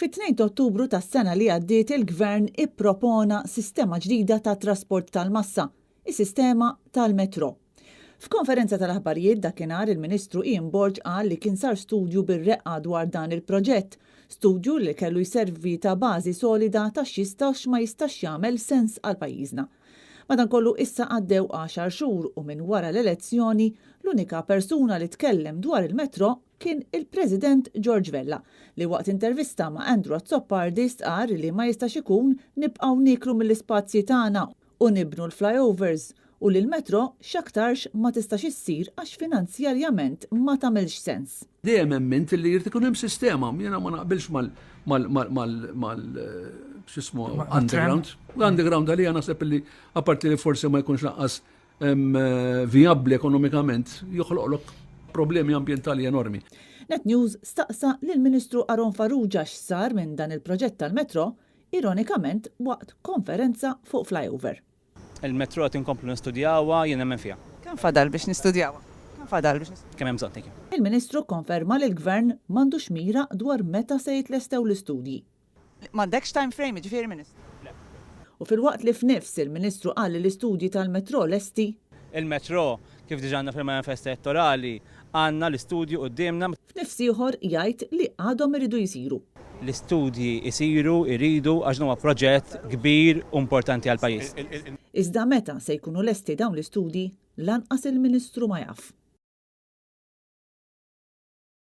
Fit-2 ta' Ottubru tas-sena li għaddiet il-Gvern ippropona sistema ġdida ta' trasport tal-massa, is-sistema tal-metro. F'konferenza tal-aħbarijiet dakinhar il-Ministru Ian Borg qal li kien sar studju bir-reqqa dwar dan il-proġett, studju li kellu jservi ta' bażi solida ta' x'jista' u x'ma jistax jagħmel sens għal pajjiżna. Madankollu issa għaddew għaxar xhur u minn wara l-elezzjoni l-unika persuna li tkellem dwar il-metro kien il-President George Vella li waqt intervista ma' Andrew Azzopardi stqarr li ma jistax ikun nibqgħu nieklu mill-ispazji tagħna u nibnu l-flyovers u li l-metro x'aktarx ma tistax issir għax finanzjarjament ma tagħmilx sens. Dejjem emmint li jrid ikun hemm sistema, jiena ma naqbilx mal mal mal mal x'ismu underground. L-underground għalija naħseb li apparti li forsi ma jkunx lanqas vijabbli ekonomikament, joħloqlok problemi ambjentali enormi. Net News staqsa lill-Ministru Aaron Farrugia x'sar minn dan il-proġett tal-metro ironikament waqt konferenza fuq flyover. Il-metro qed inkomplu nistudjawha, jien nemmen fiha. Kemm fadal biex nistudjawha? Kemm fadal biex nistudjawha? Kemm hemm bżonn, thank you. Il-Ministru kkonferma li l-Gvern m'għandux mira dwar meta se jitlestew l-istudji. M'għandekx time frame jiġifieri Ministru? Le. U filwaqt li f'nifs il-Ministru qal li l-istudji tal-metro lesti, Il-metro, kif diġà għandna fil-manifest elettorali, għandna l-istudju quddiemna. F'nifs ieħor jgħid li għadhom iridu jsiru. L-istudji jsiru, iridu, għax dan huwa proġett kbir u importanti għall-pajjiż. Iżda meta se jkunu lesti dawn l-istudji, lanqas il-Ministru ma jaf.